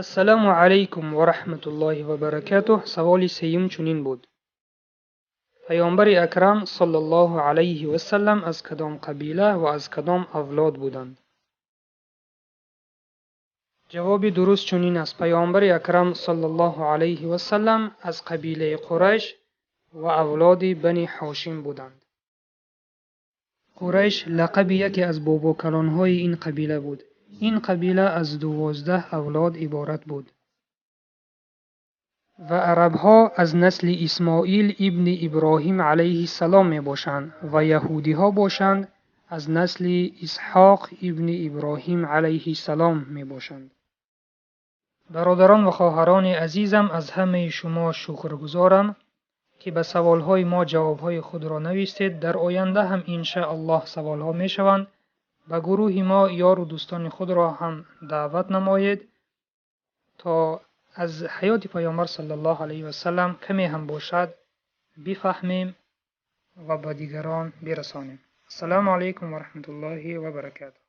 Ассалому алайкум ва раҳматуллоҳи ва баракатуҳ. Саволи сеюм чунин буд: Паёмбари Акрам саллаллоҳу алайҳи васаллам аз кадом қабила ва аз кадом авлод буданд? Ҷавоби дуруст чунин аст: Паёмбари Акрам саллаллоҳу алайҳи васаллам аз қабилаи Қурайш ва авлоди Бани Ҳошим буданд. Қурайш лақаби яке аз бобокалонҳои ин қабила буд. Ин қабила аз 12 авлод иборат буд ва арабҳо аз насли Исмоил ибни Иброҳим алайҳиссалом мебошанд ва яҳудиҳо бошанд аз насли Исҳоқ ибни Иброҳим алайҳиссалом мебошанд. Бародарон ва хоҳарони азизам, аз ҳамаи шумо шукргузорам, ки ба саволҳои мо ҷавобҳои худро навистед. Дар оянда ҳам иншааллоҳ саволҳо мешаванд. Ба гурӯҳи мо ёру дӯстони худро ҳам даъват намоед, то аз ҳаёти Паёмбар саллаллоҳу алайҳи васаллам каме ҳам бошад бифаҳмем ва ба дигарон бирасонем. Ассалому алайкум ва раҳматуллоҳи ва баракатуҳ.